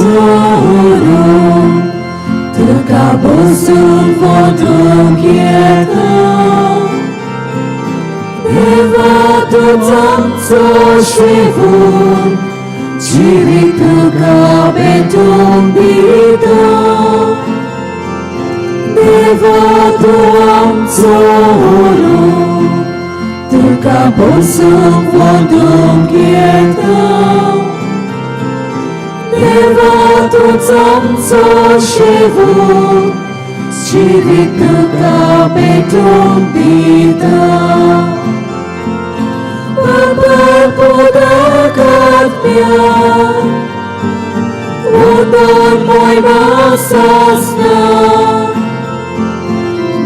आमचो उरूं तुका बसूंक वदूंक येता देवा तूंच आमचो शिवून जिवीत तुका भेटून दिता देवा तूं आमचो उरूं तुका बसूंक वदूंक येता देवा तूंच आमचो शिवून जिवीत तुका भेटून दिता बाबा पुताक आत्म्या वंदन मोयमा सासना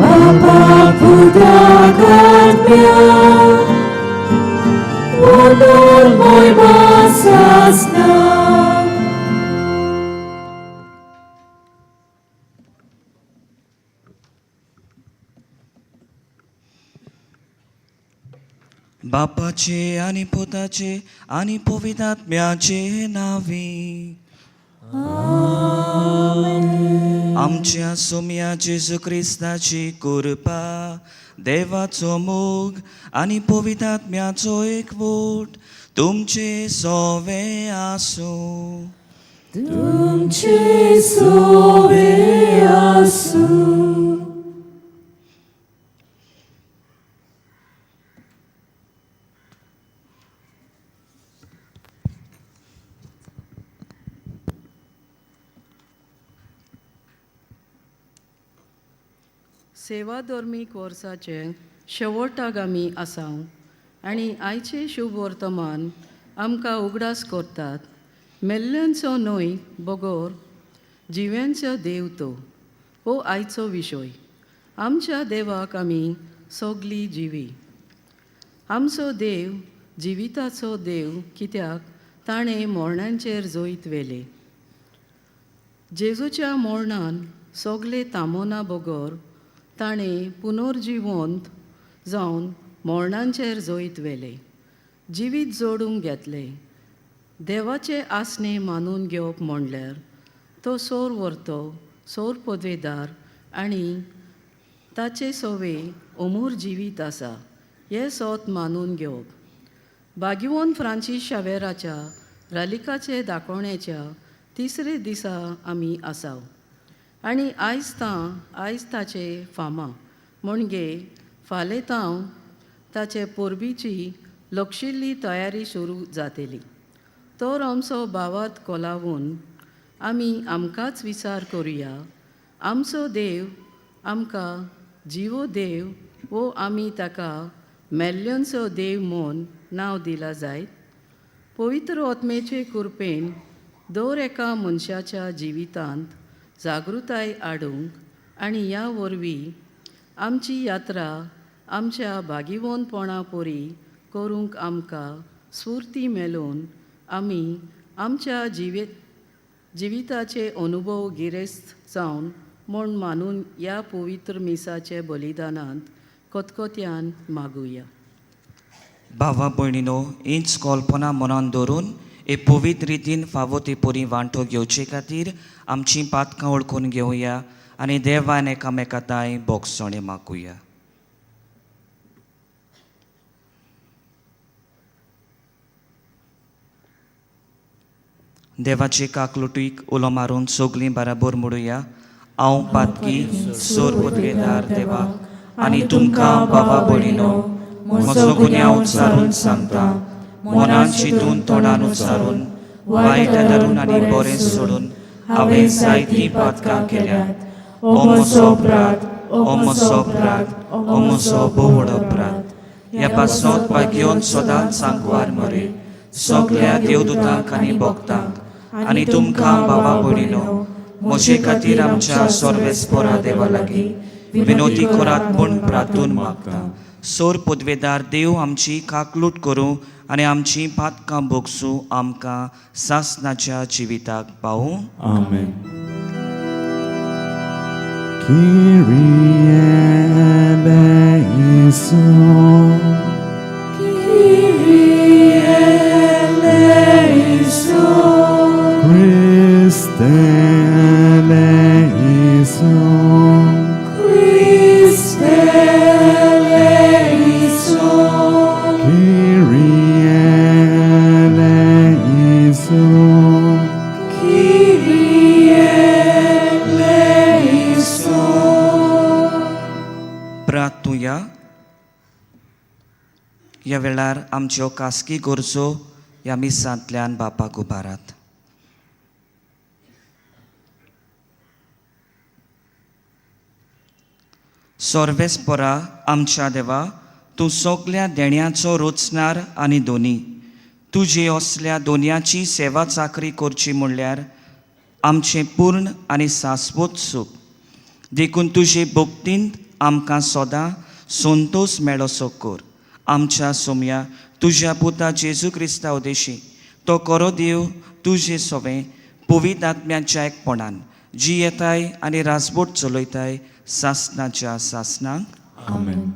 बाबा पुताक आत्म्या वंदन मोयमा सासना. बापाचे आनी पुताचे आनी पवित्र आत्म्याचे नांवी. आमच्या सोम्या जेजू क्रिस्ताची कृपा, देवाचो मोग आनी पवित्र आत्म्याचो एकवट तुमचे सोवे आसूं. तुमचे सोवे आसूं. सेवा धर्मीक वर्साचे शेवटाक आमी आसा आनी आयचें शुभ वर्तमान आमकां उगडास करतात मेल्ल्यांचो न्हय बगर जिव्यांचो देव तो. हो आयचो विशय. आमच्या देवाक आमी सगलीं जिवी. आमचो देव जिविताचो देव कित्याक ताणें मरणांचेर जैत व्हेलें. जेजूच्या मरणान सगले तामोना बगर ताणें पुनर्जिवंत जावन मरणांचेर जैत व्हेलें, जिवीत जोडूंक घेतलें. देवाचें आसणें मानून घेवप म्हणल्यार तो सोर व्हरतो सोर पदवेदार आनी ताचे सवे अमूर जिवीत आसा हें सोत मानून घेवप. बागिवोन फ्रांसीस शावेराच्या रालिकाचे दाखोवण्याच्या तिसरे दिसा आमी आसाव आनी आयज तां आयज ताचे फामा म्हणजे फाल्यां तांव ताचे परबीची लक्षिल्ली तयारी सुरू जातली. तर आमचो भावार्थ कोलावून आमी आमकांच विचार करुया, आमचो देव आमकां जिवो देव वो आमी ताका मेल्ल्यांचो देव म्हूण नांव दिलां जायत. पवित्र आत्म्याचे कृपेन दर एका मनशाच्या जिवितांत जागृताय हाडूंक आनी ह्या वरवीं आमची यात्रा आमच्या भागिवंतपणा परी करूंक आमकां स्फुर्ती मेलोवन आमी आमच्या जिविताचे अनुभव गिरेस्त जावन म्हूण मानून ह्या पवित्र मिसाचे बलिदानांत कतकत्यान मागुया. भावा भयणीनो, हीच कल्पना मनान दवरून हे पवित्र रितीन फावो ते परी वांटो घेवचे खातीर आमचीं पातकां वळखून घेवया आनी देवान एकामेका तांय बोगसणें मागुया. देवाचे काकलुटीक उलो मारून सगलीं बराबर म्हणुया, हांव पातकी सोर पदवेदार देवाक आनी तुमकां बाबा भयणीनो म्हजो गुन्यांव उच्चारून सांगता. मनान चिंतून तोंडान उच्चारून वायट धरून आनी बरें सोडून हांवें जायतीं पातकां केल्यात. ओ म्हजो अपराध, ओ म्हजो अपराध, ओ म्हजो भोव अपराध. ह्या पासत भाग्योन सदांच सांकवार मरे सगल्या देवदूतांक आनी भक्तांक आनी तुमकां बाबा भयणीनो म्हजे खातीर आमच्या सर्वेस्पोरा देवा लागीं विनोती करात म्हूण प्रार्थून मागता. सोर पदवेदार देव आमची काकलूट करूं आनी आमची पातकां भोगसूं आमकां सासनाच्या जिविताक पावूं. आमेन. Kyrie eleison. Kyrie eleison. Christe ह्या वेळार आमच्यो खासगी गरजो ह्या मिसांतल्यान बापाक उबारात. सर्वेस्परा आमच्या देवा, तूं सगल्या देण्याचो रचणार आनी दोनी, तुजे असल्या दोनयाची सेवा चाकरी करची म्हणल्यार आमचें पूर्ण आनी शाश्वत सूख. देखून तुजे भक्तींत आमकां सदां संतोश मेळोसो कर. आमच्या सोमया तुज्या पुता जेजू क्रिस्ता उदेशी तो करो देव तुजे सवें पवित्र आत्म्याच्या एकपणान जी येताय आनी राजबोट चलयताय सासनाच्या सासनाक. आमेन.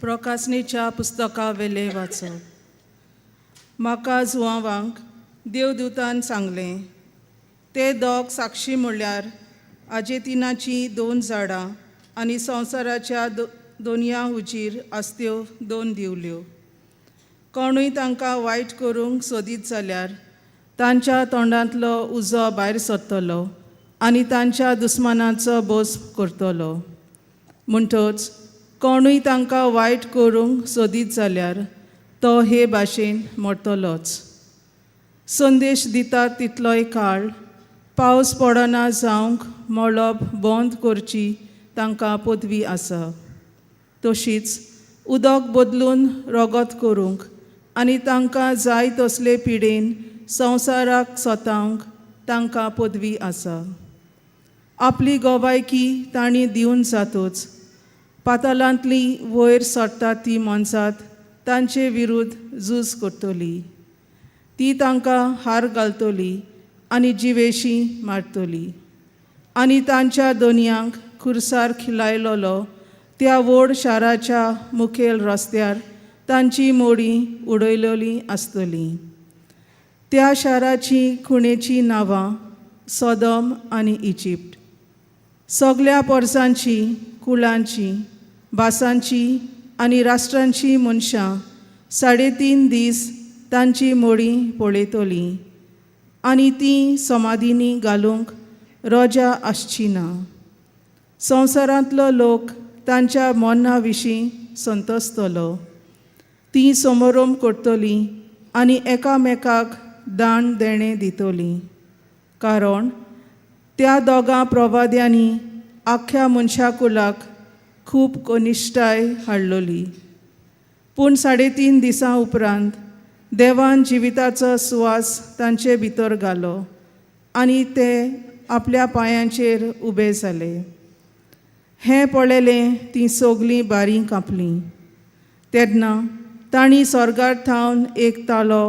प्रकासणीच्या पुस्तका वेलें वाचप. म्हाका जुवांवांक देवदूतान सांगलें, ते दोग साक्षी म्हणल्यार आजेतिनाचीं दोन झाडां आनी संवसाराच्या दोनया हुजीर आसत्यो दोन दिवल्यो. कोणूय तांकां वायट करूंक सोदीत जाल्यार तांच्या तोंडांतलो उजो भायर सरतलो आनी तांच्या दुस्मानाचो बोस करतलो. म्हणटच कोणूय तांकां वायट करूंक सोदीत जाल्यार तो हे भाशेन मरतलोच. संदेश दिता तितलोय काळ पावस पडना जावंक मळब बंद करची तांकां पदवी आसा. तशीच उदक बदलून रगत करूंक आनी तांकां जाय तसले पिडेन संवसाराक सतावंक तांकां पदवी आसा. आपली गोवायकी तांणी दिवन जातूच पातालांतली वयर सरता ती मनसात तांचे विरुद्ध झूज करतली. ती तांकां हार घालतली आनी जिवेशी मारतली आनी तांच्या दोनयांक खुरसार खिलायलोलो त्या व्हड शाराच्या मुखेल रस्त्यार तांची मोडी उडयलेली आसतली. त्या शाराची खुणेचीं नांवां सोदम आनी इजिप्ट. सगल्या पोरसांची, कुळांची, भासांची आनी राष्ट्रांची मनशां 3.5 दीस तांची मोडी पळयतलीं आनी तीं समाधींनी घालूंक रोजा आसची ना. संवसारांतलो लोक तांच्या मरणा विशीं संतोसतलो. तीं समोरोम करतलीं आनी एकामेकाक दान देणें दितलीं, कारण त्या दोगां प्रवाद्यांनी आख्ख्या मनशाकुलाक खूब कनिश्टाय हाडलोली. पूण 3.5 दिसां उपरांत देवान जिविताचो सुवास तांचे भितर घालो आनी ते आपल्या पांयांचेर उबे जाले. हें पळयलें तीं सगलीं बारीं कांपलीं. तेन्ना तांणी स्वर्गार थावन एक तालो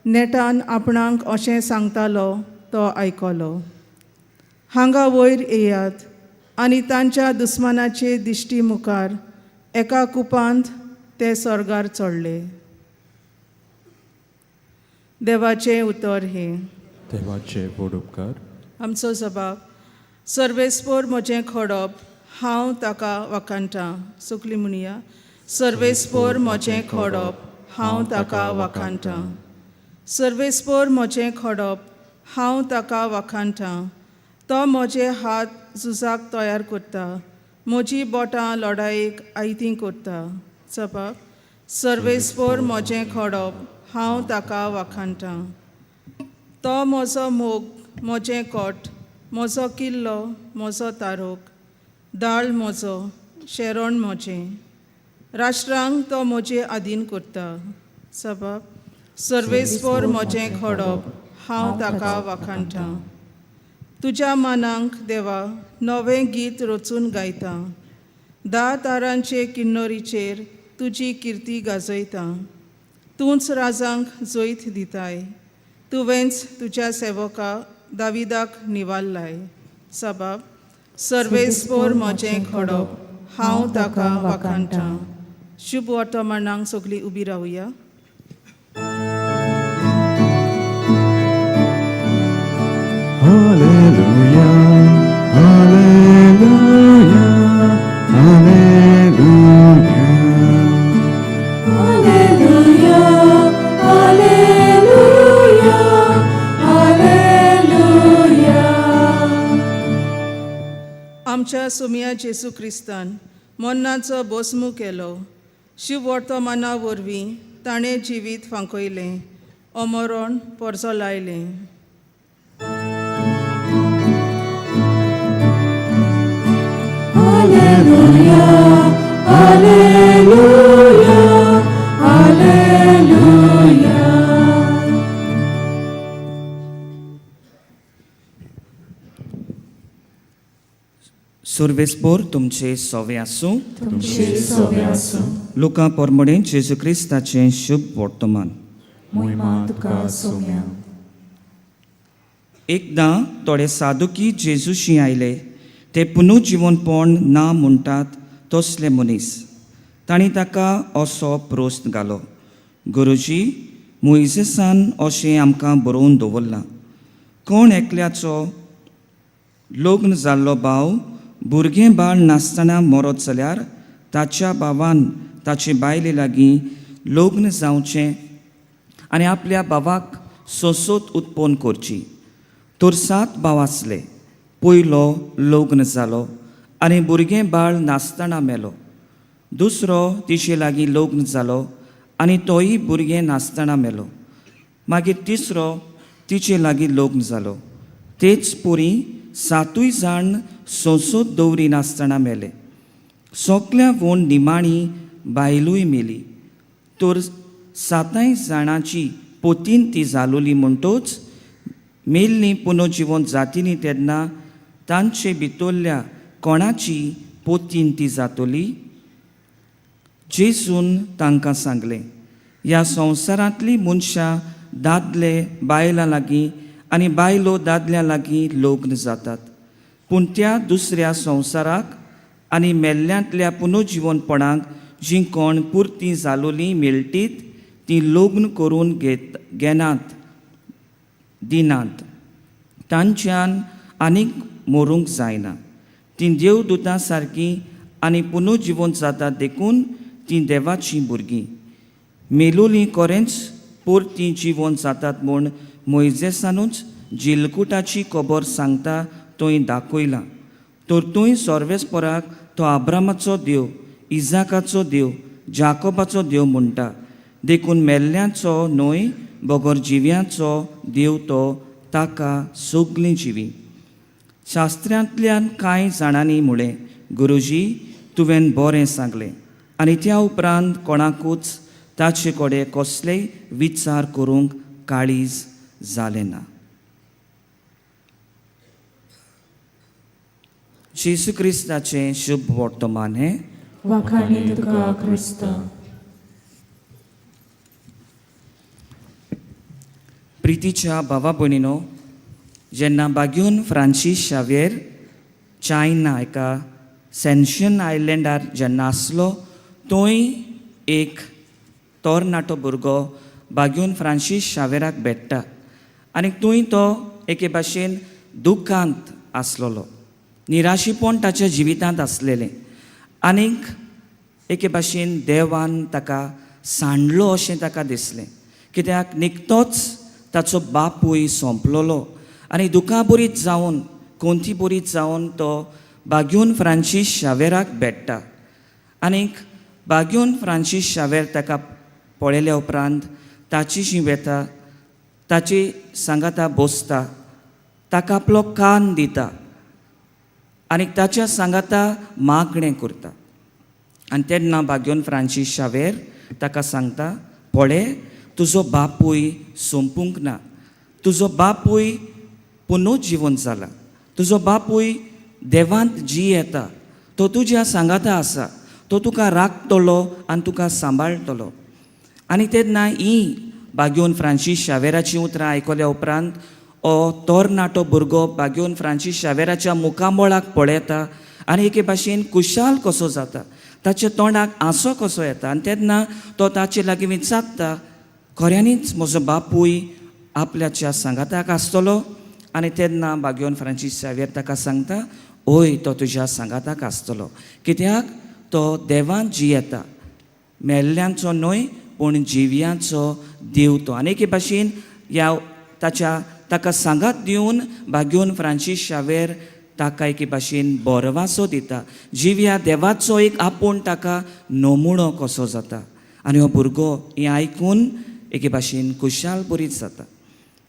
नेटान आपणाक अशें सांगतालो तो आयकलो, हांगा वयर येयात. आनी तांच्या दुस्मानाचे दिश्टी मुखार एका कुपांत ते स्वर्गार चडले. देवाचें उतर हें. देवाचे व्हड उपकार. आमचो जबाब. सर्वेस्पोर म्हजें खोडप, हांव ताका वाखाणटां. सुकली म्हणया, सर्वेस्पोर म्हजें खोडप, हांव ताका वाखाणटां. सर्वेस्पोर म्हजें खोडप, हांव ताका वाखाणटां. तो म्हजे हात झुजाक तयार करता, म्हजी बोटां लडायेक आयतीं करता. जबाब. सर्वेस्पोर म्हजें खोडप, हांव ताका वाखाणटां. तो म्हजो मोग, म्हजें कोट, म्हजो किल्लो, म्हजो तारोक, दाळ म्हजो, शेरण म्हजें. राष्ट्रांक तो म्हजे आदीन करता. सबाब. सर्वेस्पोर म्हजें खोडप, हांव ताका वाखाणटां. तुज्या मनांक देवा नवें गीत रचून गायता. 10 तारांचे किन्नरीचेर तुजी किर्ती गाजयता. तूंच राजांक जैत दिताय, तुवेंच तुज्या सेवका दाविदाक निवारलाय. सबाब. सर्वेस्पोर म्हजें खोडप, हांव ताका वाखाणटां. शुभ वर्तमानांक सगळीं उबी रावया. Hallelujah, hallelujah, hallelujah. Hallelujah, hallelujah, hallelujah. आमच्या सुमया जेजू क्रिस्तान मन्नाचो बोसमू केलो. शिववर्तमाना वरवीं ताणें जिवीत फांकयलें, अमरण पोरजोलायलें. Alleluia, Alleluia, Alleluia. सुर्वेस्पोर तुमचे सोवे आसूं. तुमचे सोवे आसूं. लुका पोरमोडें जेजू क्रिस्ताचें शुभ वर्तमान. मोहिमा तुका सोम्या. एकदां थोडे सादुकी जेजूशी आयले. ते पुनर्जिवनपण ना म्हणटात तसले मनीस. तांणी ताका असो प्रस्न घालो, गुरुजी, मोयजेसान अशें आमकां बरोवन दवरलां, कोण एकल्याचो लग्न जाल्लो भाव भुरगें बाळ नासतना मरत जाल्यार ताच्या भावान ताचे बायले लागीं लग्न जावचें आनी आपल्या भावाक सोंसोत उत्पन्न करची. तर सात भाव आसले. पयलो लग्न जालो आनी भुरगें बाळ नासतना मेलो. दुसरो तिचे लागीं लग्न जालो आनी तोय भुरगें नासतना मेलो. मागीर तिसरो तिचे लागीं लग्न जालो. तेच पुरी सातूय जाण सोंसोत दवरिनासतना मेले. सोगल्या वोन निमाणी बायलूय मेली. तर साताय जाणांची पोतीन ती जालोली. म्हणटोच मेल्ली पुनर्जिवन जातिनी तेन्ना तांचे भितरल्या कोणाची पोतीन ती जातली? जेजून तांकां सांगलें, ह्या संवसारांतलीं मनशां दादले बायलां लागीं आनी बायलो दादल्यां लागीं लग्न जातात, पूण त्या दुसऱ्या संवसाराक आनी मेल्ल्यांतल्या पुनर्जिवनपणाक जीं कोण पुरतीं जालोलीं मेळटीत तीं लग्न करून घेत घेनात दिनात. तांच्यान आनीक मरूंक जायना. तीं देवदूतां सारकीं आनी पुनर्जिवन जातात, देखून तीं देवाचीं भुरगीं. मेलोलीं कोरेंच परतीं जिवन जातात म्हूण मोयजेसानूच जिलकुटाची खबर सांगता थंय दाखयलां. तर थंय सर्वेस्पराक तो आब्रामाचो देव, इजाकाचो देव, जाकोबाचो देव म्हणटा. देखून मेल्ल्यांचो न्हय बगर जिव्यांचो देव तो, ताका सगलीं जिवी. शास्त्रांतल्यान कांय जाणांनी म्हळें, गुरुजी, तुवें बरें सांगलें. आनी त्या उपरांत कोणाकूच ताचे कडेन कसलेय विचार करूंक काळीज जालें ना. जेजू क्रिस्ताचें शुभ वर्तमान हें. वाखाणी तुका क्रिस्ता. प्रितीच्या भावा भयणीनो, जेन्ना बाग्यून फ्रांसीस शावेर चायना एका सेन्शन आयलंडार जेन्ना आसलो, थंय एक तरणाटो भुरगो बाग्यून फ्रांसीस शावेराक भेट्टा आनी थंय तो एके भाशेन दुख्खांत आसलेलो, निराशीपण ताच्या जिवितांत आसलेलें आनीक एके भाशेन देवान ताका सांडलो अशें ताका दिसलें, कित्याक निकतोच ताचो बापूय सोंपलेलो आनी दुखाबरीत जावन कोंती बरीत जावन तो बाग्यून फ्रांसीस शावेराक भेट्टा. आनीक बाग्यून फ्रांसीस शावेर ताका पळयल्या उपरांत ताचीशी वेता, ताची सांगाता बसता, ताका आपलो कान दिता आनी ताच्या सांगाता मागणें करता. आनी तेन्ना बाग्योन फ्रांसीस शावेर ताका सांगता, पळय, तुजो बापूय सोंपूंक ना, तुजो बापूय पुनर्जिवन जाला, तुजो बापूय देवांत जी येता, तो तुज्या सांगाता आसा, तो तुका राखतलो आनी तुका सांबाळटलो. आनी तेन्ना ही बाग्योन फ्रांसीस शावेराचीं उतरां आयकल्या उपरांत ओ तरणाटो भुरगो बाग्योन फ्रांसीस शावेराच्या मुखामळाक पळयता आनी एके भाशेन खुशाल कसो जाता, ताच्या तोंडाक हांसो कसो येता. आनी तेन्ना तो ताचे लागीं विचारता, खऱ्यांनीच म्हजो बापूय आपल्याच्या सांगाताक आसतलो? आनी तेन्ना बाग्योन फ्रांसीस शावेर ताका सांगता, ओय, तो तुज्या सांगाताक आसतलो, कित्याक तो देवान जियेता, मेल्ल्यांचो न्हय पूण जिव्यांचो देव तो. आनी एके भाशेन ह्या ताच्या ताका सांगात दिवन बाग्योन फ्रांसीस शावेर ताका एके भाशेन बरवासो दिता. जिव्या देवाचो एक आपूण ताका नमुणो कसो जाता आनी हो भुरगो हें आयकून एके भाशेन खुशाल बरीच जाता.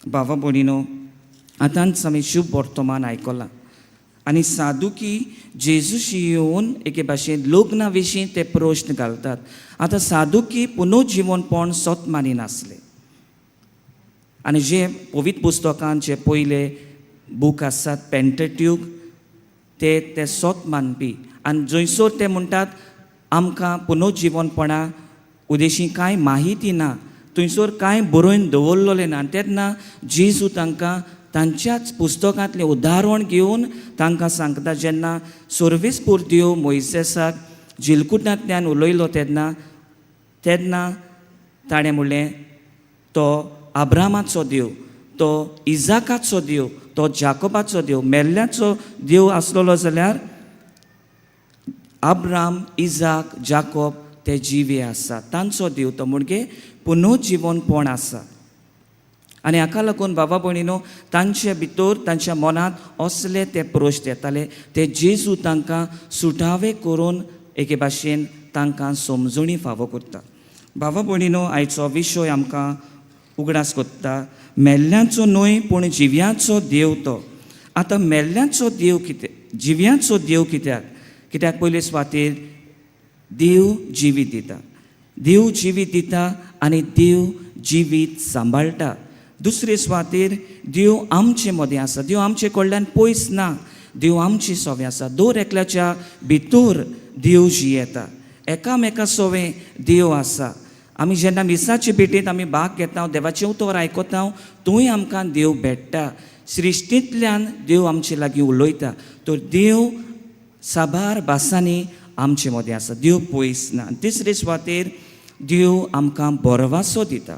बाबा भयणीनो, आतांच आमी शुभ वर्तमान आयकलां आनी सादुकी जेजूशी येवन एके भाशेन लग्ना विशीं ते प्रश्न घालतात. आतां सादुकी पुनर्जिवनपण सत मानिनासले आनी जे पवित्र पुस्तकान जे पयले बूक आसात पेंटेट्यूक ते ते सत मानपी आनी जंयसर ते म्हणटात आमकां पुनर्जिवनपणा उदेशी कांय माहिती ना, थंयसर कांय बरोवन दवरलेलें ना. आनी तेन्ना जेजू तांकां तांच्याच पुस्तकांतलें उदाहरण घेवन तांकां सांगता, जेन्ना सर्वेस्पूर देव मोयसेसाक जिलकुटांतल्यान उलयलो तेन्ना तेन्ना ताणें म्हणलें तो आब्रामाचो देव, तो इजाकाचो देव, तो जाकोबाचो देव. मेल्ल्याचो देव आसलेलो जाल्यार आब्राम, इजाक, जाकोब ते जिवे आसा, तांचो देव तो म्हणजे पुनर्जिवनपण आसा. आनी हाका लागून बाबा भयणीनो, तांचे भितर तांच्या मनांत असले ते प्रश्न येताले, ते जेजू तांकां सुटावे करून एके भाशेन तांकां समजणी फावो करता. बाबा भयणीनो, आयचो विशय आमकां उगडास कोत्ता मेल्ल्यांचो न्हय पूण जिव्यांचो देव तो. आतां मेल्ल्यांचो देव कित्याक, जिव्यांचो देव कित्याक? कित्याक पयले सुवातेर देव जिवीत दिता, देव जिवीत दिता आनी देव जिवीत सांबाळटा. दुसरे सुवातेर देव आमचे मदें आसा, देव आमचे कडल्यान पयस ना, देव आमचे सोवें आसा. दर एकल्याच्या भितर देव जियेता, एकामेका सोवें देव आसा. आमी जेन्ना मिसाचे भेटेंत आमी भाग घेता, देवाचें उतर आयकता, थंय आमकां देव भेट्टा. सृश्टींतल्यान देव आमचे लागीं उलयता. तर देव साबार भासांनी आमचे मदें आसा, देव पयस ना. तिसरे सुवातेर देव आमकां बरवासो दिता,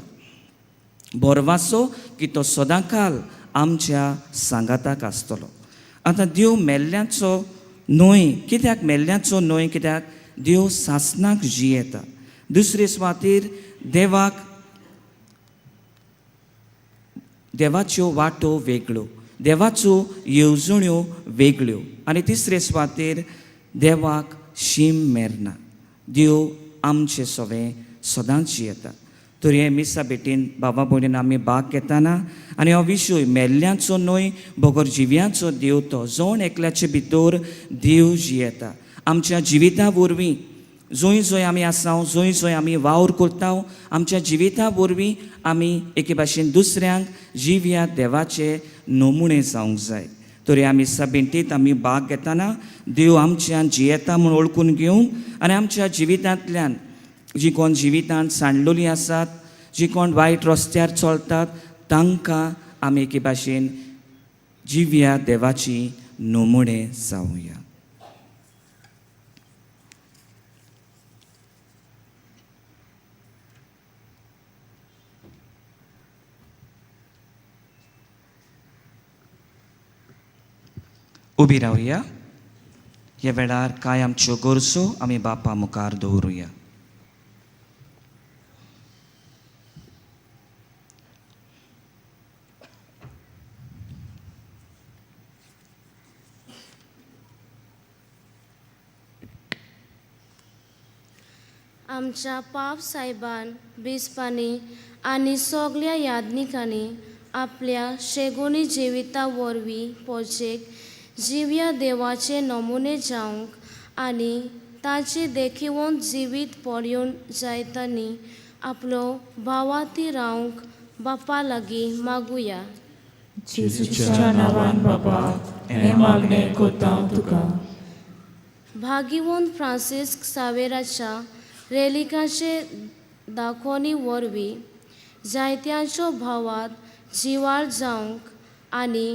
बरवासो की तो सदांकाल आमच्या सांगाताक आसतलो. आतां देव मेल्ल्याचो न्हय, कित्याक मेल्ल्याचो न्हय? कित्याक देव सासणाक जियेता. दुसरे सुवातेर देवाक देवाच्यो वाटो वेगळ्यो, देवाच्यो येवजण्यो वेगळ्यो. आनी तिसरे सुवातेर देवाक शीम मेरना, देव आमचे सोवें सदांच जियेता. तर हे मिसा भेटीन बाबा भयणीन आमी भाग घेताना आनी हो विशय मेल्ल्याचो न्हय बगर जिव्याचो देव तो, जण एकल्याचे भितर देव जियेता. आमच्या जिविता वरवीं जंय जंय आमी आसा, जंय जंय आमी वावर करता, आमच्या जिविता वरवीं आमी एके भाशेन दुसऱ्यांक जिव्या देवाचे नमुणे जावंक जाय. तर ह्या मिसा भेटींत आमी भाग घेताना देव आमच्यान जियेता म्हूण वळखून घेवन आनी आमच्या जिवितांतल्यान जी कोण जिवितांत सांडलेलीं आसात, जी कोण वायट रस्त्यार चलतात, तांकां आमी एके भाशेन जिव्या देवाची नमुणे जावया. उबी रावया. ह्या वेळार कांय आमच्यो गरजो आमी बापा मुखार दवरुया. आमच्या पाप सायबान, बिस्पांनी आनी सगल्या याज्ञिकांनी आपल्या शेगुणी जिविता वरवीं पोचेक जिव्या देवाचे नमुने जावंक आनी ताचे देखिवंत जिवीत पळोवन जायतानी आपलो भावाती रावंक बापा लागीं मागुया. जेजूच्या नांवान बाबा हें मागणें कोत्ता तुका. भागिवंत फ्रांसिस्क सावेराच्या रेलिकाचे दाखोवणी वरवीं जायत्यांच्यो भावात जिवाळ जावंक आनी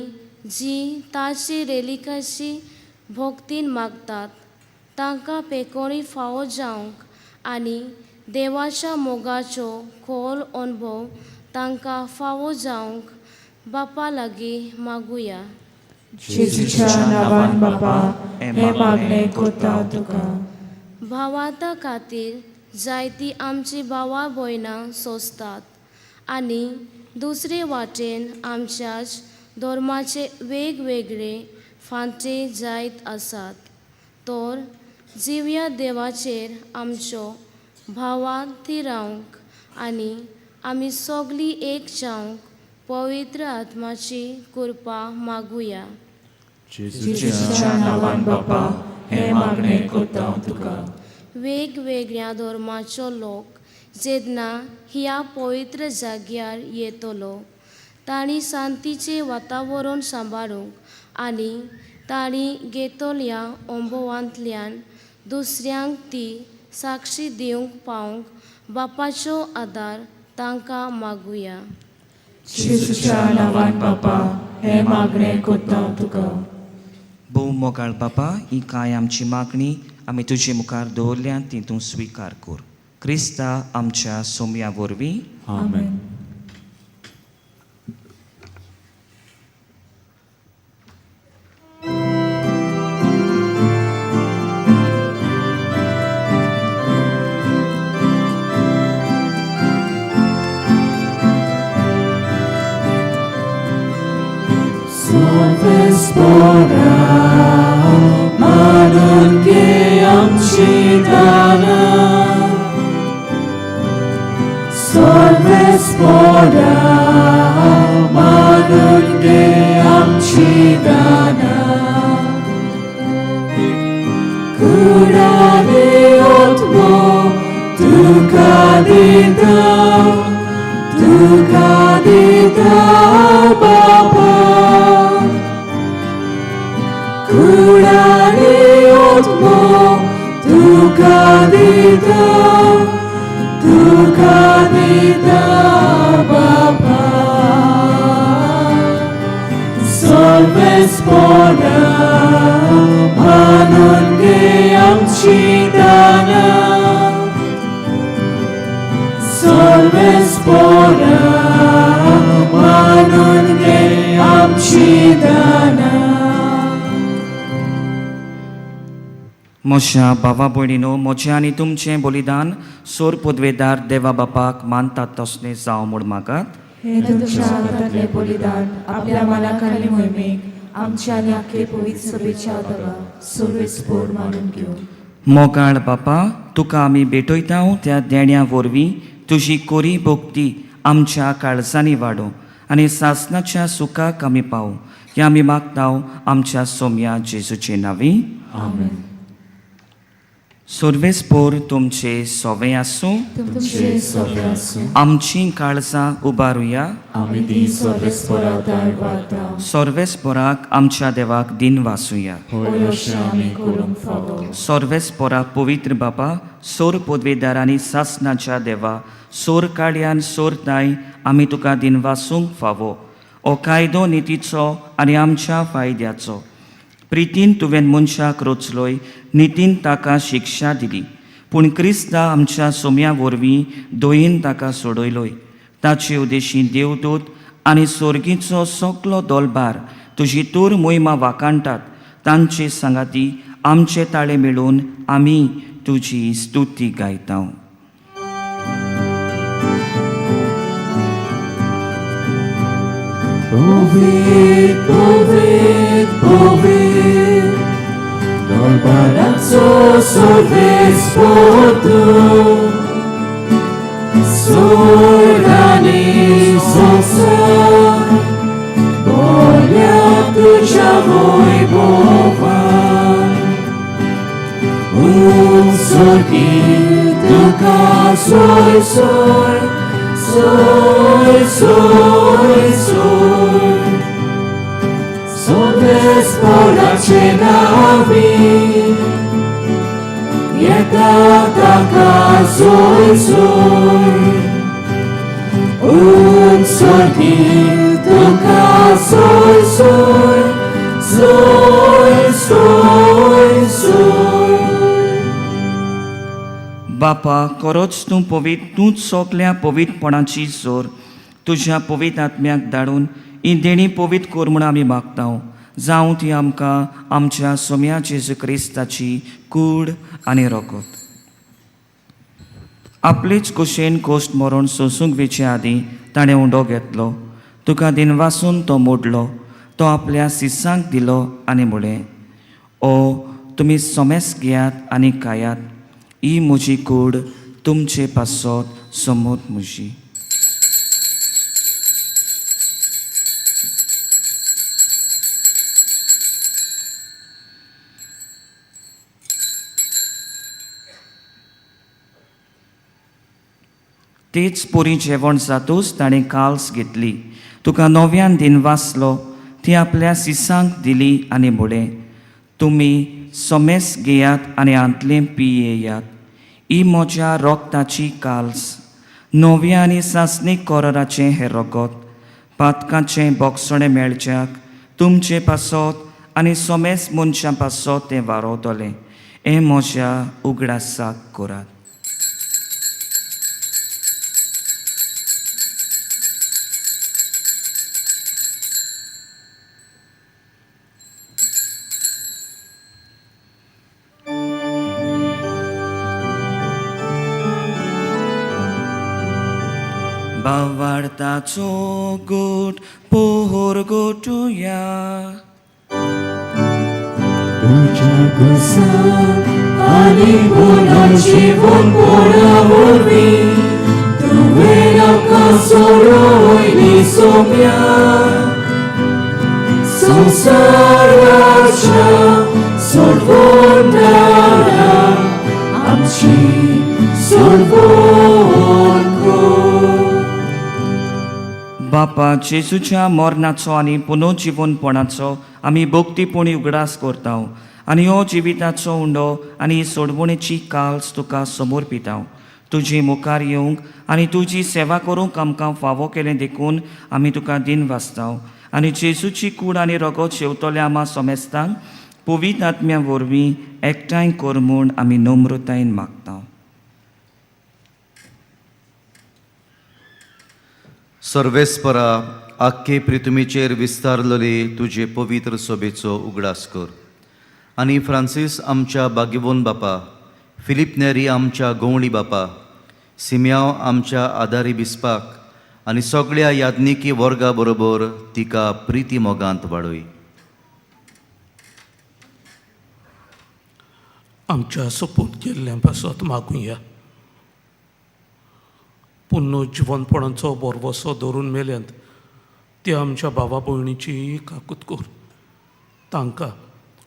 जी ताची रेलिकाची भक्तीन मागतात तांकां पेकोणी फावो जावंक आनी देवाच्या मोगाचो खोल अणभव तांकां फावो जावंक बापा लागीं मागुया. जेजूच्या नांवान बापा हें मागणें कोत्ता तुका. भावार्था खातीर जायतीं आमची भावा भयणां सोंसतात आनी दुसरे वाटेन आमच्याच धर्माचे वेगवेगळे फांटे जायत आसात तर जिव्या देवाचेर आमच्यो भावां थिरावंक आनी आमी सगळीं एक जावंक पवित्र आत्माची कृपा मागुया. जेजूच्या नांवान बापा हें मागणें करता तुका. वेगवेगळ्या धर्माचो लोक जेन्ना ह्या पवित्र जाग्यार येतलो तांणी शांतीचें वातावरण सांबाळूंक आनी तांणी घेतल्या अणभवांतल्यान दुसऱ्यांक ती साक्षी दिवंक पावंक बापाचो आदार तांकां मागुया. जेजूच्या नांवान बापा हें मागणें करता तुका. भोव मोगाळ बापा, ही कांय आमची मागणी आमी तुजे मुखार दवरल्या ती तूं स्विकार कर क्रिस्ता आमच्या सोम्या वरवीं. आमेन. म्हज्या भावा भयणीनो, म्हजें आनी तुमचें बलिदान सोर पदवेदार देवा बापाक मानतात तसलें जावं म्हूण मागात. हें तुमच्या हातांतलें बलिदान आपल्या मनाखाली मोहिमेक आमच्या आनी आख्खे पवित्र सभेच्या देवा सर्वेस्पोर मानून घेवं. मोगाळ बापा, तुका आमी भेटयता त्या देण्या वरवीं तुजी कोरी भक्ती आमच्या काळजांनी वाडोवं आनी सासनाच्या सुखाक आमी पावूं हें आमी मागता आमच्या सोम्या जेजूचे नांवी. आमेन. सर्वेस्पोर तुमचे सोवे आसूं. तुमचे सगळे आसूं. आमचीं काळजां उबारुया. आमी ती सर्वेस्पोरा दाय वाता. सर्वेस्पोराक आमच्या देवाक दिन वासुया. होय अशें आमी करूंक फावो. सर्वेस्पोरा पवित्र बापा, सोर पदवेदार आनी सासनाच्या देवा, सोर काळयान सोर ताय आमी तुका दिन वासूंक फावो. हो कायदो नितीचो आनी आमच्या फायद्याचो. प्रितीन तुवें मनशाक रचलोय, नितीन ताका शिक्षा दिली, पूण क्रिस्ता आमच्या सोम्या वरवीं दयेन ताका सोडयलोय. ताचे उदेशी देवदूत आनी सोर्गीचो सगलो दोलबार तुजी तूर मोहिमा वाखाणटात. तांचे सांगाती आमचे ताळे मेळून आमी तुजी स्तुती गायता. Povit, povit, povit, Dolbarazzo sorvesporto, Sordani sosa, Bolja tuđa voj bovan, Un sorki tuka soj soj, soj soj soj, Sorvesporace navi, Jeta taka soj soj, Un sorki tuka soj soj, soj soj soj. बापा, खरोच तूं पवित्र, तूंच सगल्या पवित्रपणाची जोर. तुज्या पवित्र आत्म्याक धाडून ही देणी पवित्र कर म्हूण आमी मागता. जावं ती आमकां आमच्या सोम्या जेजू क्रिस्ताची कूड आनी रगत. आपलेच कुशेन कोश्ट मरण सोंसूंक वेचे आदीं ताणें उंडो घेतलो, तुका दिनवासून तो मोडलो, तो आपल्या सिसांक दिलो आनी म्हळें, ओ तुमी सोमेस घेयात आनी खायात, ही म्हजी कूड तुमचे पासत समोर म्हजी. तेच पोरी जेवण जातूच ताणें काल्स घेतली, तुका नव्यान दिन वाचलो, ती आपल्या सिसांक दिली आनी म्हळें, तुमी सोमेस घेयात आनी हांतलें पियेयात, ही म्हज्या रोगताची काल्स, नव्या आनी सासणीक कोराचें हें रगत, पातकाचें बोगसणें मेळच्याक तुमचे पासत आनी सोमेस मनशां पासत तें वारोवतलें, हें म्हज्या उगडासाक करात. बावार्ताचो गोट पोहोर गोटुया, तुज्या कुसाक आनी पुनर्जिवनपणा वरवीं तुवें आमकां सोडयली सोम्या, संवसाराच्या सोडवणारा आमची सोडवण कर. बापा जेजूच्या मरणाचो आनी पुनर्जिवनपणाचो आमी भक्तीपणी उगडास करता आनी हो जिविताचो उंडो आनी सोडवणेची काल्स तुका समोर पिता. तुजी मुखार येवंक आनी तुजी सेवा करूंक आमकां फावो केलें देखून आमी तुका दिन वाचता आनी जेजूची कूड आनी रगत शेवतल्या आमा सोमेस्तांक पवित्र आत्म्या वरवीं एकठांय कर म्हूण आमी नम्रतायेन मागता. सर्वेस्परा आख्खे पृथ्वीचेर विस्तारलेले तुजे पवित्र सोबेचो उगडास कर आनी फ्रांसीस आमच्या बागिवोन बापा, फिलीप नेरी आमच्या गवळी बापा, सिम्याव आमच्या आदारी बिस्पाक आनी सगळ्या याज्ञिकी वर्गा बरोबर तिका प्रिती मोगांत वाडय. आमच्या सोपूत केल्ल्या पासत मागुया. पुन्नो जिवनपणाचो बोरवसो धरून मेल्यांत त्या आमच्या भावा भयणीची काकूत कर, तांकां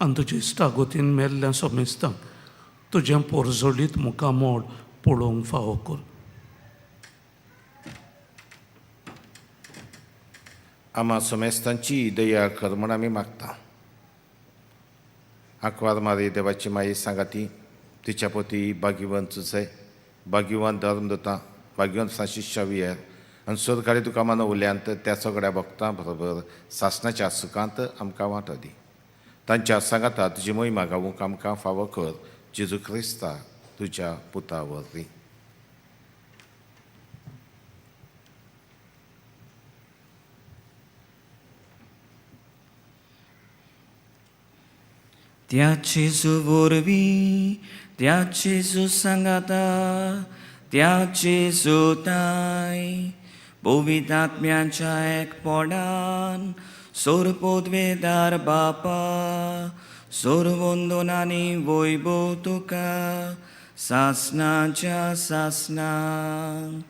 आनी तुजे इश्टागतीन मेल्ल्या सोमेस्तांक तुजें पोरजोलीत मुखामोड पळोवंक फावो कर. आमा सोमेस्तांची दया कर म्हूण आमी मागता. आंकवार मारी देवाची माई सांगाती, तिच्या पोती भाग्यवंत चुसे, भाग्यवंत धर्म दिता, भाग्यवंत फ्रांसीस शावियर आनी सरकारी तुका मान उल्यांत त्या सगळ्या भक्तां बरोबर सासणाच्या सुखांत आमकां वांटो दी. तांच्या सांगाता तुजी मोहिमा गावूंक आमकां फावो कर, जेजू क्रिस्ता तुज्या पुता वरवीं. त्या जेजू वरवीं, त्या जेजू सांगाता, त्या जेजू ताय पवित्र आत्म्याच्या एकपणान सोरपोदवेदार बापा, सोरवंदनानी वैभव तुका सासनाच्या सासनाक.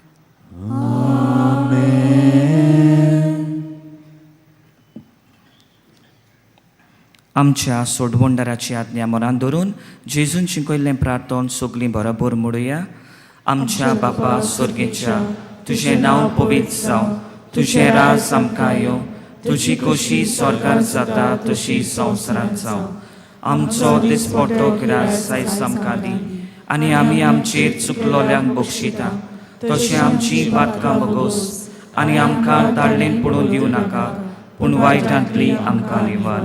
आमच्या सोडवणदाराची आज्ञा मनान धरून जेजून शिकयल्लें प्रार्थन सगळीं बरोबर म्हणुया. आमच्या बापा स्वर्गेच्या, तुजें नांव पवित्र जावं, तुजें राज आमकां येवं, तुजी खोशी स्वर्गार जाता तशी संवसारांत जावं. आमचो दिसपट्टो ग्रास आयज आमकां दी आनी आमी आमचेर चुकलोल्यांक बक्षिता तशें आमची पातकां बगोस आनी आमकां ताळ्ळेन पडून दिवं नाका, पूण वायटांतली आमकां निवार.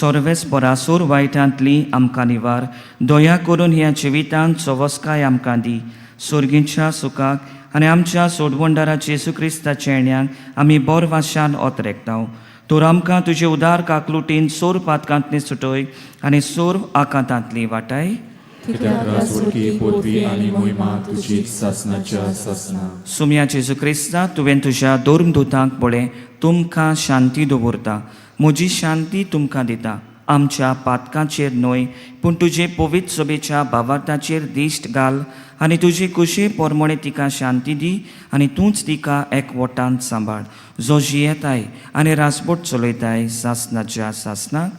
सर्वेस परासूर वायटांतली आमकां निवार. दया करून ह्या जिवितांत सवस्काय आमकां दी, सोर्गीच्या सुखाक आनी आमच्या सोडवणदारा जेजू क्रिस्ताच्या येण्याक आमी बोर वाशान ओतरेकता. तर आमकां तुजे उदार काकलुटीन सोर पातकांतली सुटय आनी सोर आकांतांतली वाटाय. कित्याक राजवटकी पदवी आनी मोहिमा तुजी सासनाच्या सासना. सुम्या जेजू क्रिस्ता, तुवें तुज्या धर्मदूतांक पळय, तुमकां शांती दवरता, म्हजी शांती तुमकां दिता. आमच्या पातकांचेर न्हय पूण तुजे पवित्र सभेच्या भावार्थाचेर दिश्ट घाल आनी तुजे कुशे पोरमोणे तिका शांती दी आनी तूंच तिका एकवटान सांबाळ, जो जियेताय आनी रासबोट चलयताय सासनाच्या सासनाक.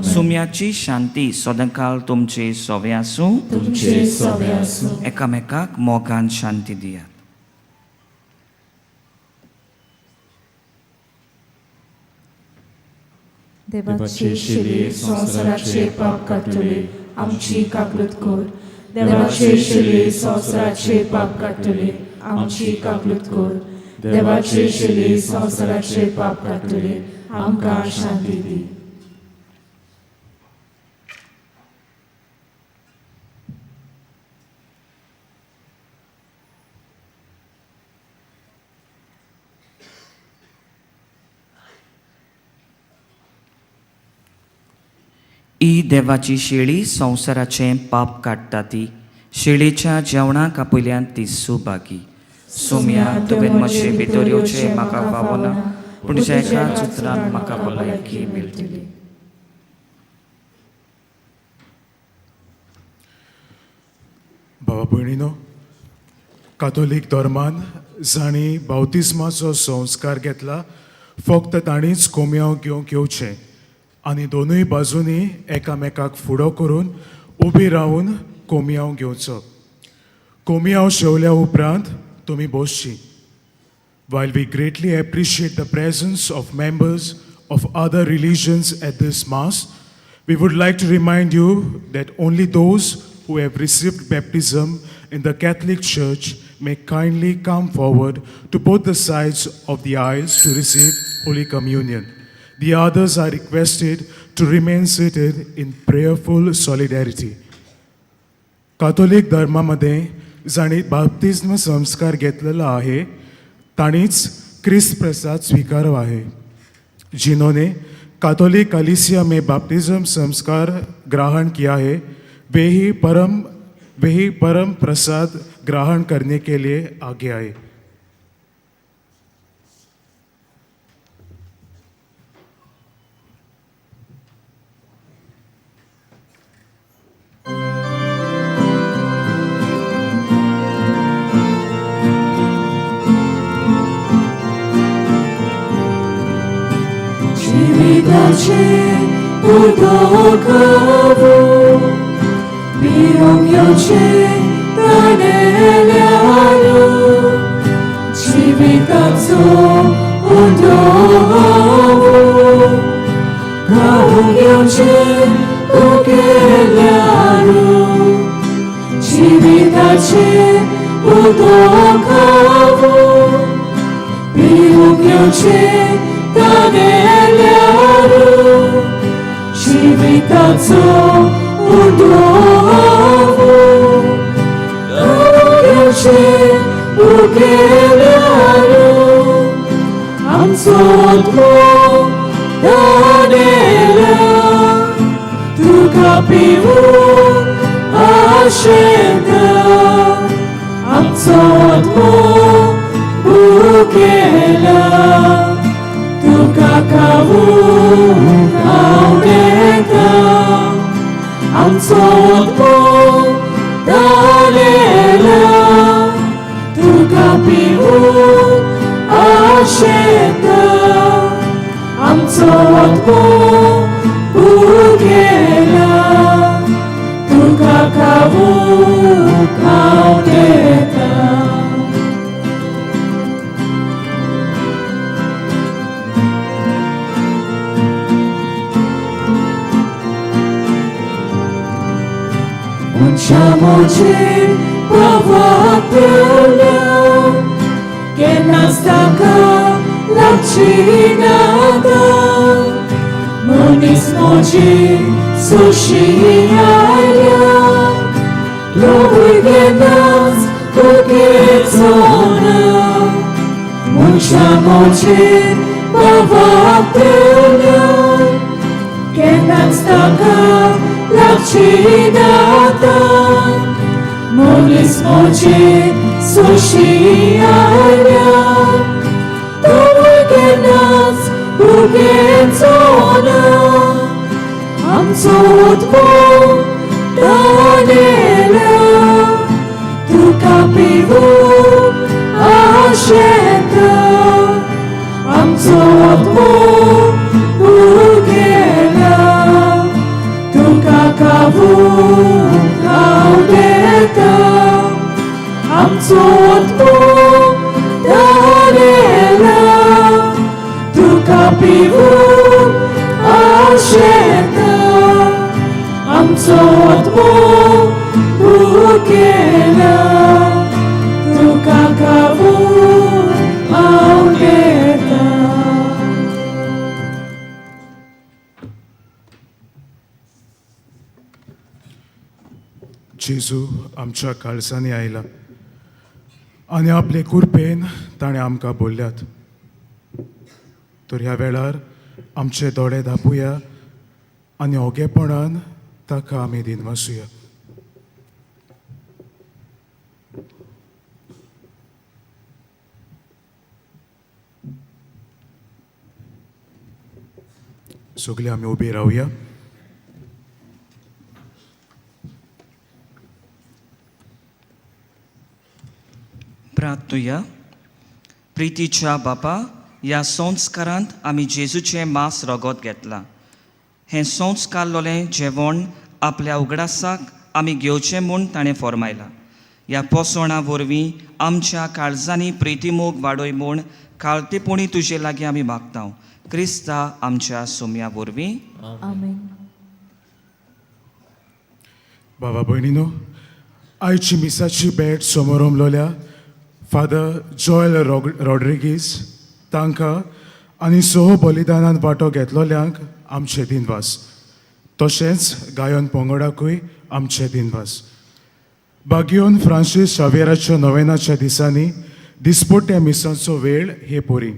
सुम्याची शांती सदांकाल तुमचे सोवे आसूं, तुमचे सोवे आसूं. एकामेकाक मोगान शांती दियात. देवाचे शिले संवसाराचे पाप काडटले, आमची काकूत कर. देवाचे शिले संवसाराचे पाप काडटले, आमची काकूत कर. देवाचे शिले संवसाराचे पाप काडटले, आमकां शांती दी. ही देवाची शेळी संवसाराचें पाप काडटा ती शेळीच्या जेवणाक आपयल्यान ती सुभागी. सोम्या, तुवें म्हजे भितर येवचें म्हाका फावना, पूण तुज्या एकाच उतरान म्हाका भलायकी मेळटली. भावा भयणीनो, कातोलीक धर्मान जांणी बावतिस्माचो संस्कार घेतला फक्त तांणीच कोमयांव घेवंक येवचें आनी दोनूय बाजूंनी एकामेकाक फुडो करून उबी रावन कोमयांव घेवचो. कोमयांव शेवल्या उपरांत तुमी बसची. While we greatly appreciate the presence of members of other religions at this Mass, we would like to remind you that only those who have received baptism in the Catholic Church may kindly come forward to both the sides of the aisles to receive Holy Communion. The others are requested to remain seated in prayerful solidarity. Catholic धर्मामध्ये जांणी बाप्तिज्म संस्कार घेतलेला आहे तांणीच क्रिस्त प्रसाद स्वीकारव आहे. जिन्होंने Catholic कलीसिया में बाप्तिज्म संस्कार ग्रहण किया है वे ही परम प्रसाद ग्रहण करने के लिए आगे आए. जिविताचे उदक पिवंक येवचें ताणेल्यार, जिविताचो उदक खावंक येवचें उगेल्यार, जिविताचे उदक पिवंक येवचें ताणेल्यार, जिविताचो उदक खावंक येवचें उगेल्यार, आमचो आत्मो तानेला तुका पिवूंक आशेता, आमचो आत्मो भुकेला तुका खावूंक आंवडेता, आमचो आत्मो तानेला तुका पिवूंक आशेता, आमचो आत्मो भुकेला तुका खावूंक आंवडेता. मनशा मोजेर पावाक पेवल्या केन्नाच ताका लागची नाता, मनीस मोजेर सोशी आयल्या लोकूय केन्नाच भुकेचो ना, मनशा मोजेर पावाक पेवल्या केन्नाच ताका लागची नाता. बाप्तिस्मोचे सुशी आयल्या तो केन्नाच भुकेचो ना आमचो आत्मो तानेल्या तुका पिवूंक आशेता आमचो आत्मो भुकेला तुका खावूंक आवडेता आमचो आत्मो तानेला तुका पिवूंक आशेता आमचो आत्मो भुकेला तुका खावूंक आवडेता. जेजू आमच्या काळजांनी आयला आनी आपले कुरपेन ताणें आमकां बोल्ल्यात. तर ह्या वेळार आमचे दोळे धांपुया आनी ओगेपणान ताका आमी दिनवासुया. सगळे आमी उबी रावया. प्रार्थुया. प्रितीच्या बापा, ह्या संस्कारांत आमी जेजूचें मांस रगत घेतलां. हें संस्कारलोलें जेवण आपल्या उगडासाक आमी घेवचें म्हूण ताणें फॉर्मायलां. ह्या पोसवणा वरवीं आमच्या काळजांनी प्रितीमोग वाडय म्हूण काळतेपणी तुजे लागीं आमी मागता, क्रिस्ता आमच्या सोम्या वरवीं. आमेन. बाबा भयणीनो, आयची मिसाची भेट समोरमलोल्या फादर जॉयल रॉड्रिगीज तांकां आनी सह बलिदानान वांटो घेतलोल्यांक आमचे दिनवास. तशेंच गायन पंगडाकूय आमचे दिनवास. बागियोन फ्रांसीस शावेराच्या नोवेनाच्या दिसांनी दिसपट्ट्या मिसांचो वेळ हे पोरी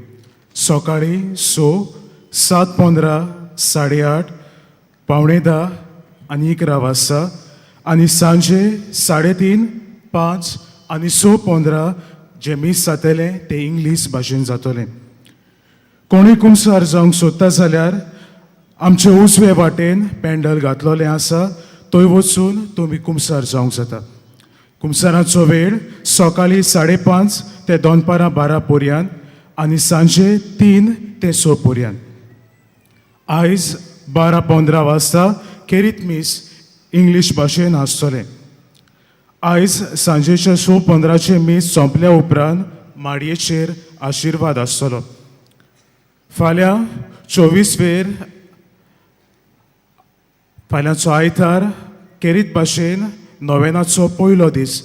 सकाळीं 6, 7:15, 8:30, 9:45 आनी 11 वाजता आनी सांजे 3:30, 5 आनी 6:15 जे मीस जातलें तें इंग्लीश भाशेन जातलें. कोणूय कुमसार जावंक सोदता जाल्यार आमचे उजवे वाटेन पॅन्डल घातलोलें आसा, थंय वचून तुमी कुमसार जावंक जाता. कुमसाराचो वेळ सकाळीं 5:30 ते दनपारां 12 पर्यंत आनी सांजे 3 ते 6 पर्यंत. आयज 12:15 वाजता खेरीत मीस इंग्लीश भाशेन आसतलें. आयज सांजेच्या 6:15 मीस सोंपल्या उपरांत माडयेचेर आशिर्वाद आसतलो. फाल्यां 24 वेर फाल्यांचो आयतार खेरीत भाशेन नोवेनाचो पयलो दीस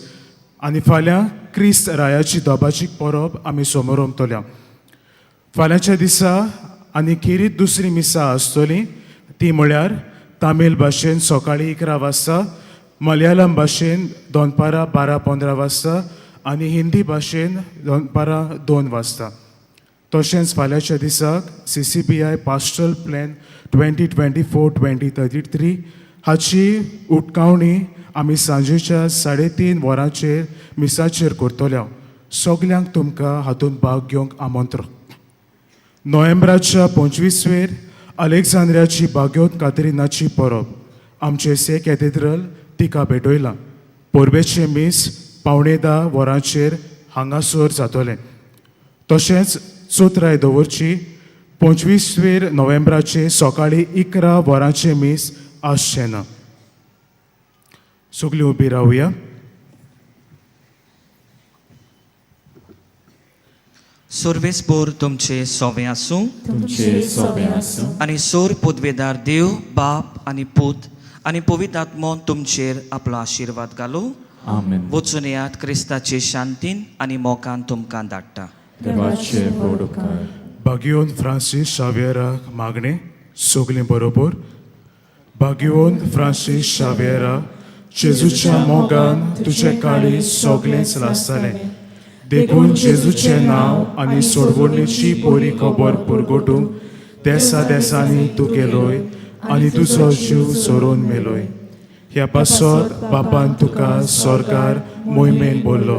आनी फाल्यां क्रिस्त रायाची दोबाची परब आमी समोरमतल्या. फाल्यांच्या दिसा आनी खेरीत दुसरी मिसां आसतली, ती म्हळ्यार तामील भाशेन सकाळीं 11 वाजता, मलयाळम भाशेन दनपारां 12:15 वाजता आनी हिंदी भाशेन दनपारां 2 वाजता. तशेंच फाल्यांच्या दिसाक CCBI pastoral plan 2024-2033 हाची उटकावणी आमी सांजेच्या 3:30 वरांचेर मिसाचेर करतल्या. सगल्यांक तुमकां हातूंत भाग घेवंक आमंत्रण. नोव्हेंबराच्या 25 वेर अलेक्झांद्रियाची बाग्योत कातरिनाची परब आमचे से कॅथेड्रल तिका भेटयलां. परबेचें मीस 9:45 वरांचेर हांगासर जातलें. तशेंच चोत्राय दवरची 25 वेर नोव्हेंबराचे सकाळीं 11 वरांचें मीस आसचें ना. सगळीं उबी रावया. सर्वेस्पोर तुमचे सोवे आसूं. तुमचे सोबे आसूं. आनी सोर पदवेदार देव बाप आनी पूत आनी पवित्र आत्मो तुमचेर आपलो आशिर्वाद घालूं. आमेन. वचून येयात क्रिस्ताचे शांतीन आनी मोगान तुमकां धाडटा. देवाचे व्हड उपकार. बागियोन फ्रांसीस शावेराक मागणें सगळीं बरोबर. बागियोन फ्रांसीस शावेरा, जेजूच्या मोगान तुजें काळीज सगळेंच लासतालें, देखून जेजूचें नांव आनी सोडवणीची बरी खबर पुरगोटूंक देसा देसांनी तूं गेलोय आनी तुजो जीव सोरोवन मेलोय. ह्या पासत बापान तुका सरकार मोहिमेन बोल्लो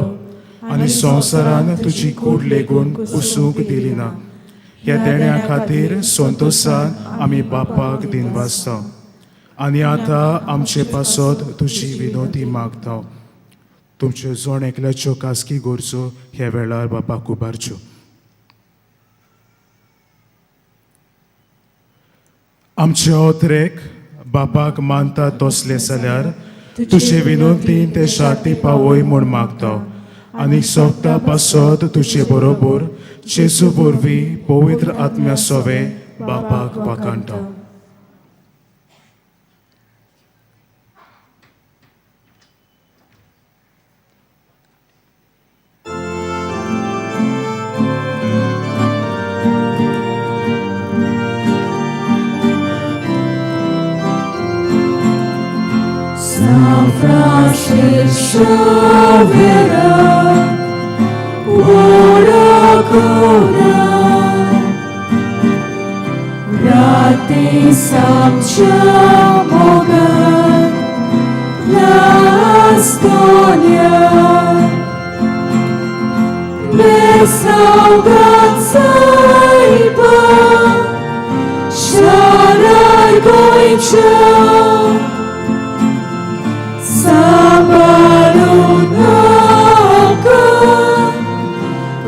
आनी संवसारान तुजी कूड लेगून कुसूंक दिली ना. ह्या देण्या खातीर संतोशान आमी बापाक दिनवासता आनी आतां आमचे पासत तुजी विनोती मागता. तुमच्यो जण एकल्याच्यो खासगी गरजो ह्या वेळार बापाक उबारच्यो. आमचे ओतरेक बापाक मानता तसले जाल्यार तुजे विनोतीन ते शाती पावय म्हूण मागता आनी सोगता पासत तुजे बरोबर जेजू वरवीं पवित्र आत्म्या सोवे बापाक वाखाणटा. San Francis Xavier, ora Rati samcha mogan Lastonia Besaugan saiba Sharar goicha Sabarunaka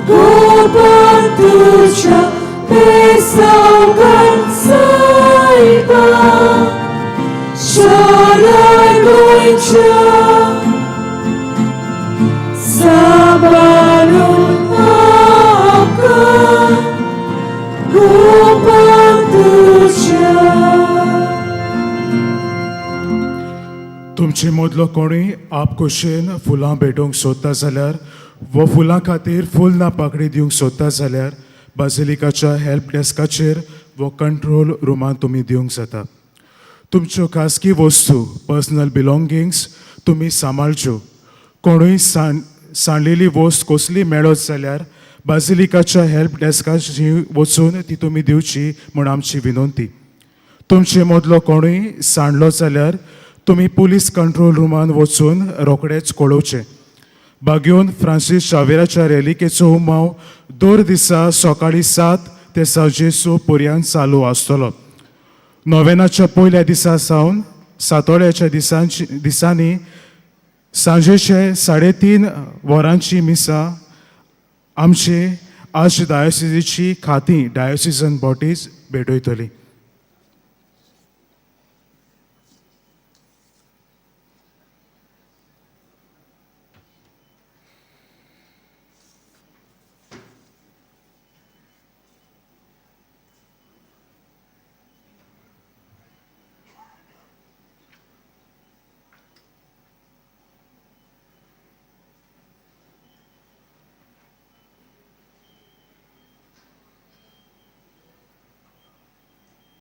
Gopantucha Pesaugan saiba Sharar goicha Sabarunaka Gopantucha. तुमचे मदलो कोणूय आपखोशेन फुलां भेटोवंक सोदता जाल्यार वो फुलां खातीर फूल ना पाकळी दिवंक सोदता जाल्यार बाजिलिकाच्या हेल्प डेस्काचेर वो कंट्रोल रुमांत तुमी दिवंक जाता. तुमच्यो खासगी वस्तू पर्सनल बिलोंगिंग्स तुमी सांबाळच्यो. कोणूय सांडलेली वस्त कसली मेळत जाल्यार बाजिलिकाच्या हेल्प डेस्काची वचून ती तुमी दिवची म्हूण आमची विनंती. तुमचे मदलो कोणूय सांडलो जाल्यार तुमी पुलीस कंट्रोल रुमान वचून रोखडेच कळोवचें. बागयोन फ्रांसीस शावेराच्या रेलिकेचो उमाव दर दिसा सकाळीं 7 ते सांजे 6 पर्यंत चालू आसतलो. नोव्हेनाच्या पयल्या दिसा सावन सातोळ्याच्या दिसांनी सांजेचे 3:30 वरांची मिसां आमचे आर्च डायोसिजीची खातीं डायोसिजन बॉडीज भेटयतली.